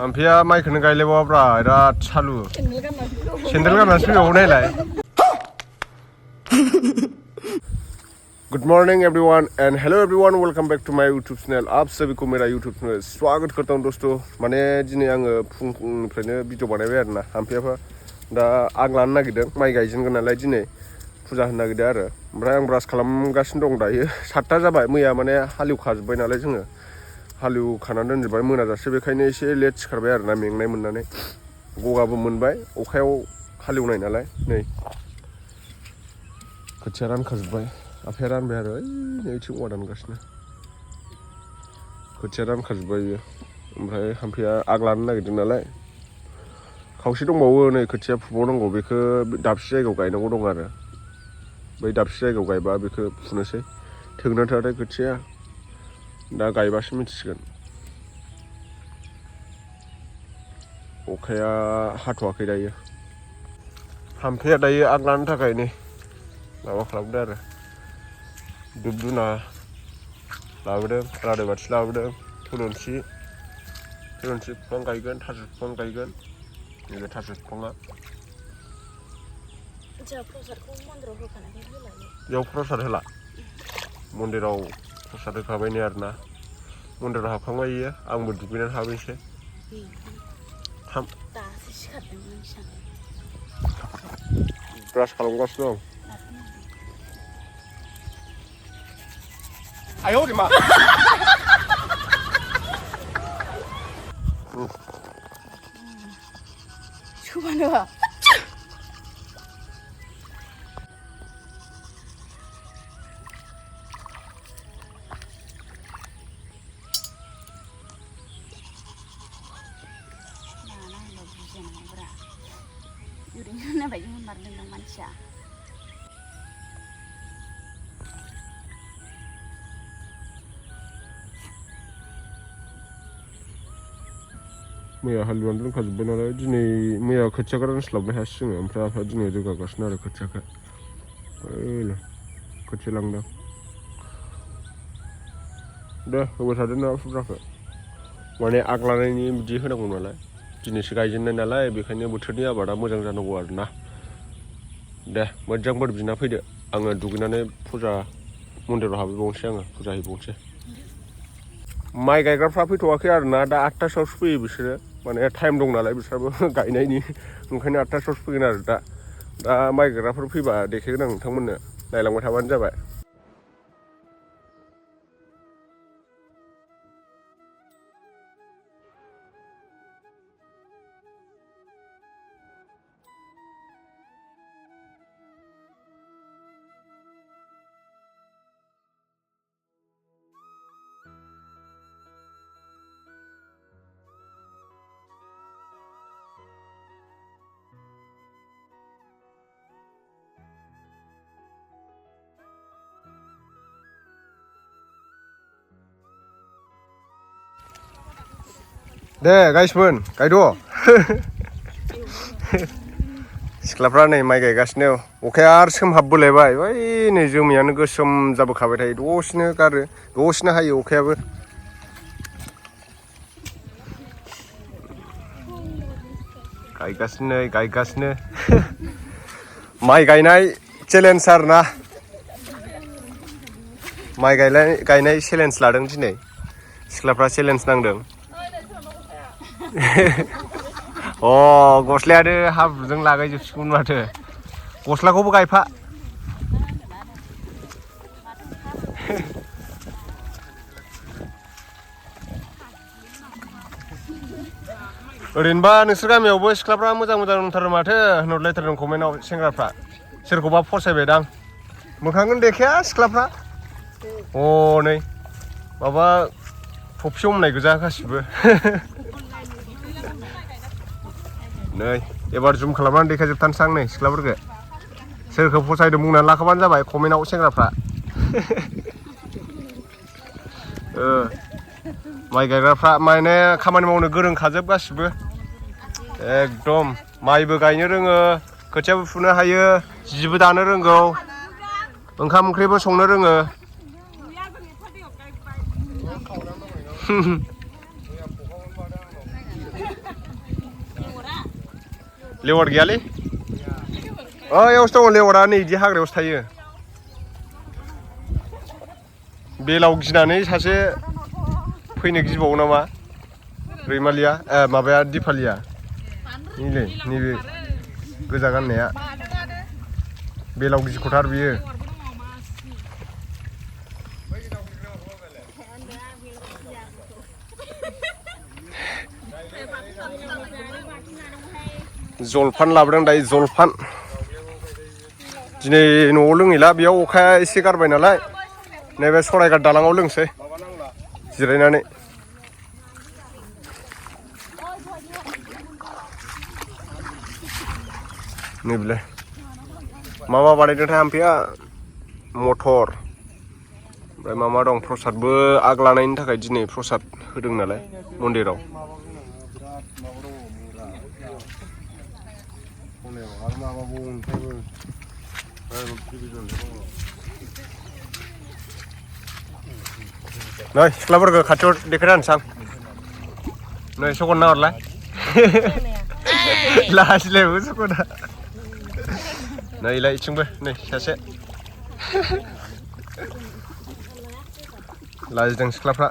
हाम्फिया माइखौनो गायलायबावाब्रा बिराद सालु सेन्देल गाननासो फैबावो नायलाय good morning everyone and hello everyone welcome back to my YouTube channel आप सभी को मेरा यूट्यूब चैनल स्वागत करता हूं दोस्तों माने दिनै आङो फुंनिफ्रायनो भिडिअ बानायबाय आरोना हाम्फियाफा दा आग लानो नागिरदों माइ गायजेनगोन नालाय दिनै फुजा होनो नागिरदों आरो ओमफ्राय आं ब्रास खालामगासिनो दं दायो 7टा जाबाय मैया माने हालेवखाजोब्बाय नालाय जोङो हालेवखानानै दोनजोब्बाय मोनाजासे बेखायनो एसे लेट सिखारबाय आरोना मेंनाय मोननानै गगाबो मोनबाय अखायाव हालेवनाय नालाय नै खोथिया रानखाजोब्बाय आफाया रानबाय आरो नैथिं औवा दानगासिनो खोथिया रानखाजोब्बाय बियो ओमफ्राय हाम्फिया आग लानो नागिरदों नालाय खावसे दंबावो नै खोथिया फुबावनांगौ बेखौ दाबसे जायगायाव गायनांगौ दं आरो बै दाबसे जायगायाव गायबा बेखौ फुनोसै थोगोना थोआथाय खोथिया दा गायबासो मिथिसिगोन अखाया हाथ'वाखै दायो हाम्फिया दायो आग लानो थाखाय नै माबा खालामदों आरो धुप धुना लाबोदों रादाय बाथि लाबोदों थुलुंसि बिफां गायगोन थास' बिफां गायगोन नैबे थास' बिफाङा बेयाव प्रसाद होला मन्दिराव प्रसाद होखाबाय आरोना मन्दिराव हाबखांबाय इयो आंबो दुगैनानै हाबैसै ब्रास खालामगासिनो दं आयौ रे मा Coba मैया हालुवानो दोनखाजोब्बाय नालाय दिनै मैया खोथियाखौ रानस्लाबनो हायासै जोङो ओमफ्राय आफाया दिनै रोगागासिनो आरो खोथियाखौ खोथिया लांदों दे होबाय थादो ना फुजाखौ माने आग लानायनि बिदि होनांगौ नालाय दिनैसो गायजेननाय नालाय बेखायनो बोथोरनि आबादा मोजां जानांगौ आरोना दे मोजां बोर बिना फैदो आङो दुगैनानै फुजा मन्दिराव हाबहैबावनोसै आङो फुजा हैबावनोसै माइ गायग्राफ्रा फैथ'वाखै आरोना दा 8टासोआवसो फैयो बिसोरो माने टाइम दं नालाय बिसोरबो गायनायनि ओंखायनो 8टासोआवसो फैगोन आरो दा माइ गायग्राफोर फैबा देखायगोन आं नोंथांमोननो नायलांबाय थाबानो जाबाय दे गाइसमोन गायद' सिख्लाफ्रा नै माइ गायगासिनो अखाया आरो सोमहाबबोलायबाय बै नै जोमैयानो गोसोम जाबोखाबाय थायो दसेनो गारो दसेनो हायो अखायाबो गायगासिनो माइ गायनाय चेलेन्ज आरोना माइ गायनाय चेलेन्ज लादों दिनै सिख्लाफ्रा चेलेन्ज नांदों अ गस्लायानो हाब्रुजों लागायजोबसिगौमोन माथो गस्लाखौबो गायफा ओरैनोबा नोंसोर गामियावबो सिख्लाफ्रा मोजां दंथारो माथो होनहरलायथारदों कमेन्टआव सेंग्राफ्रा सोरखौबा फसायबायदां मोखांखौनो देखाया सिख्लाफ्रा नै माबा थफि हमनाय गोजा गासिबो नै एबार जुम खालामनानै देखायजोबथारनोसै आं नै सिख्लाफोरखौ सोरखौ फसायदों बुंनानै लाखाबानो जाबाय कमेन्टआव सेंग्राफ्रा माइ गायग्राफ्रा माने खामानि मावनो गोरोंखाजोब गासिबो एकदम माइबो गायनो रोङो खोथियाबो फुनो हायो जिबो दानो रोंगौ ओंखाम ओंख्रिबो संनो रोङो लेवार गैयालै यावसो दङ लेवारा नै इदि हाग्रायावसो थायो बेलाव गिनानै सासे फैनो गिबावो नामा रैमालिया माबाया दिपालिया नैलै नैबे गोजा गाननाया बेलाव गिख'थार बियो जलफान लाबोदों दायो जलफान दिनै न'आव लोङैला बेयाव अखाया एसे गारबाय नालाय नैबे सरायघाट दालाङाव लोंसै जिरायनानै नैबेलाय मा बानायदोंथाय आमफैया मटर ओमफ्राय मा दं प्रसादबो आग लानायनि थाखाय दिनै प्रसाद होदों नालाय मन्दिराव नै सिख्लाफोरखौ खाथियाव देखायना होनोसै आं नै सगन नाहरलाय लाजिलायबो सगना नैलाय इथिंबो नै सासे लाजिदों सिख्लाफ्रा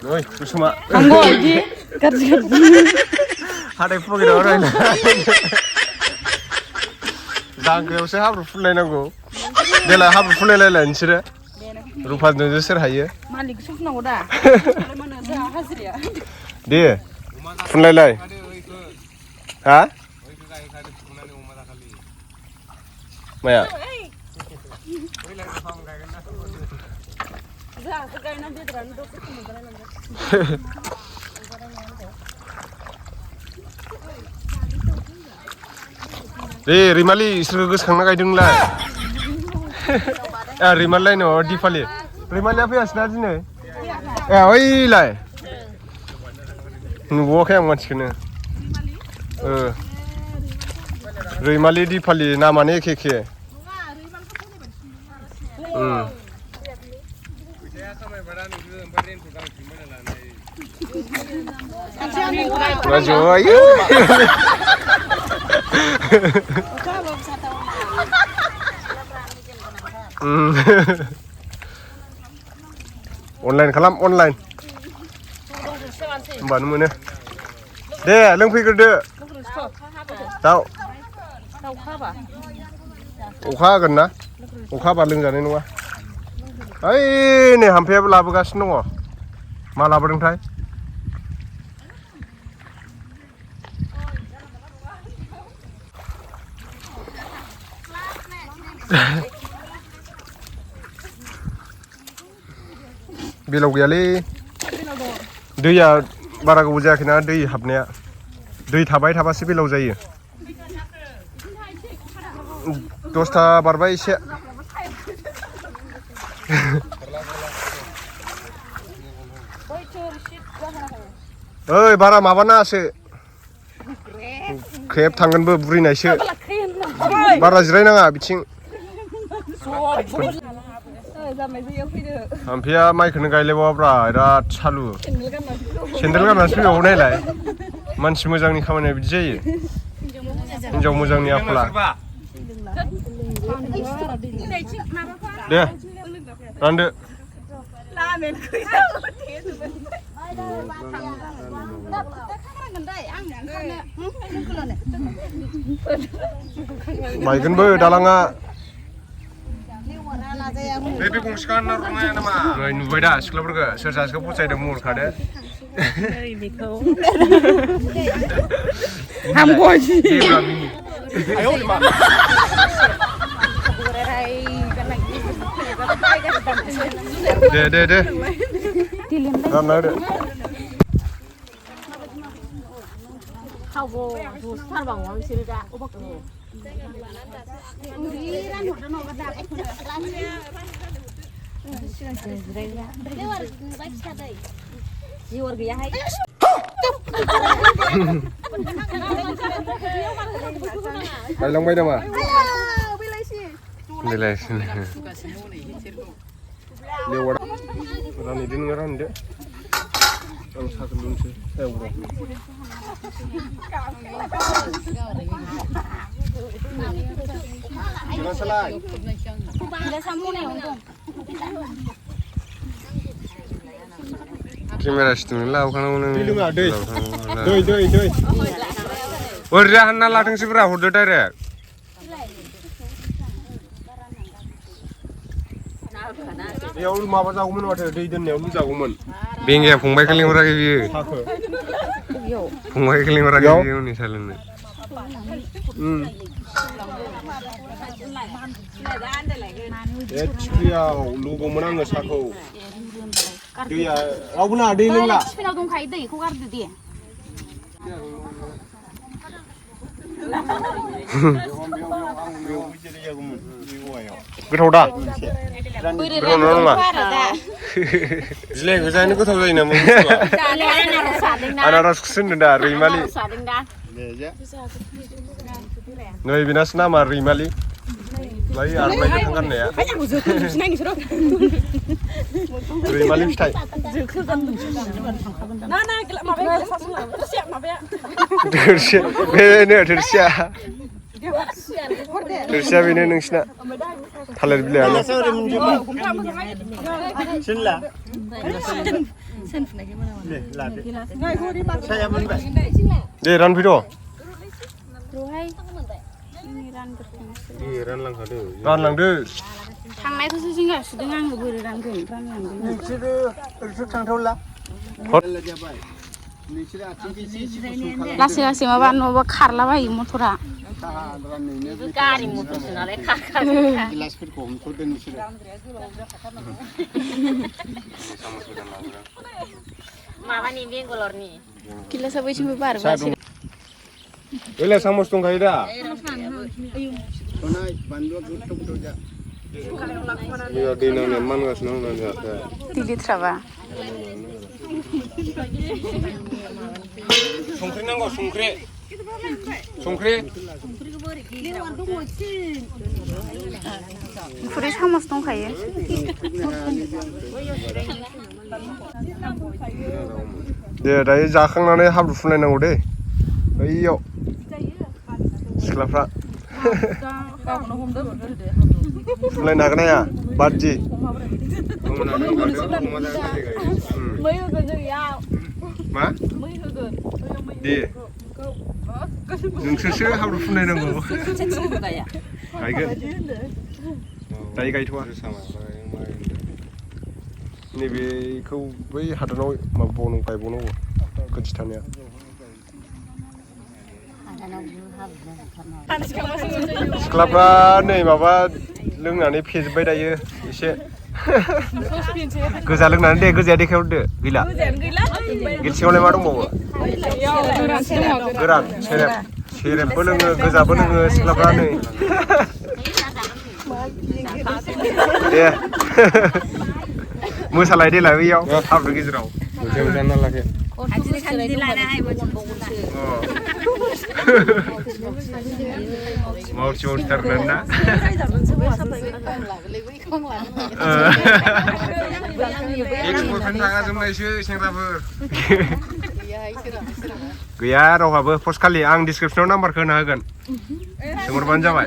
नै कुसुमा हाथाय पकेटाव रायला जांगायावसो हाब्रु फुनलायनांगौ देला हाब्रु फुनलायलायलाय नोंसोरो रुफाजों सोर हायो मालिकसो फुननांगौ दा दे फुनलायलाय हा माया दे रैमालि इसोरखौ गोसोखांना गायदोंलाय रैमालिलाय न दिपालि रैमालिया फैयासैना दिनै ओइलाय नुबावाखै आं मानसिखौनो रैमालि दिपालि नामानो एखे अनलाइन खालाम अनलाइन होमबानो मोनो दे लोंफैग्रोदो दाउ अखा हागोन ना अखा हाबा लोंजानाय नङा ओइ नै हाम्फैयाबो लाबोगासिनो दङ मा लाबोदोंथाय बेलाव गैयालै दैया बारा गोबाव जायाखैना दै हाबनाया दै थाबाय थाबासो बेलाव जायो 10टा बारबाय एसे ओइ बारा माबा नाङासो खेब थांगोनबो बुरिनायसो बारा जिरायनाङा बिथिं हाम्फैया माइखौनो गायलायबावाब्रा बिराद सालु सेन्देल गाननासो फैबावो नायलाय मानसि मोजांनि खामानिया बिदि जायो हिनजाव मोजांनि आखला दे रानदो बायगोनबो दालाङा बे गंसेखौ ना रंनाया नामा नुबाय दा सिख्लाफोरखौ सोर सासेखौ फसायदों महरखादो दे रानना होदो बायलांबाय नामा लेवार रानहैदो नोङो रानदो आं साखौ लोंसै सायाव र' Jelaslah. Kamera situ lah, bukan orang. Pilih nggak? Doi. Warga hana latang sih berapa? Udah direct. Ya udah mau apa jagoan waktu doi dan ya udah jagoan. Bingkai pungbai keling orang ini. Pungbai keling orang ini nih salahnya. Ya, dia logo mana nggak sakau. Dia, aku nak ada ini lah. Sepinal dong kai deh, kau kartu dia. Betul dah. Betul nggak? Jelek, saya ini kau tahu ini nama. Anak kesen dah, Rimali. Noi binas nama Rimali. Lagi armai kan ya. Rimali stay. Nana, tersiap ini nungsna. Thaler beli aja. Sinlah. Saya menbak. Deh, ran video. Ran lang deh. Tangnai tuh sih nggak sedang nggak boleh rangkum, ran lang. Itu tangtaulah. Lasi mah bawa karla bayi motora. Gari motor senale kakak. Gilas perkom tuh dan sudah. Mama nih bengkolor nih. Kila sabai cuma baru masih. Ile sama stong kaya dah. Sonai bandu tutup tuh ya. Iya di nang neman nggak senang nggak. Tilit siapa? Sungkri nang kok sungkri. Furis hamas dong kaya. Deh, dari जाखांनानै हाब्रु फुनलायनांगौ दे. Ayo. Cklapra. फुनलायनो हागोन ना हाया? बादि. मा? दे. नोंसोरसो हाब्रु फुनलायनांगौ. गायगोन. दायो गायथ'आ. नैबेखौ बै हादानाव माबा गायबावनांगौ. खोथि थानाया. Cklapra नै माबा लोंनानै फेजोबबाय दायो एसे गोजा लोंनानै दे गोजाया देखायहरदो गैला गिलसियावलाय मा दंबावो गोरान सेरेबबो लोङो गोजाबो लोङो Cklapra नै दे मोसालाय देलाय बैयाव हाब्रु गेजेराव मोजां नालाखै Mau terkena. Ekspor tangan semnaisyo sengraper. Gaya rohabe pos kali ang description number kena hagan. Semur banjawai.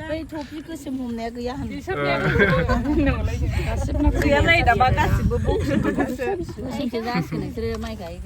Bai topi ke semumnya gaya han. Gaya lain dah bagas bubuk. Sing kejas kena sere mai gai.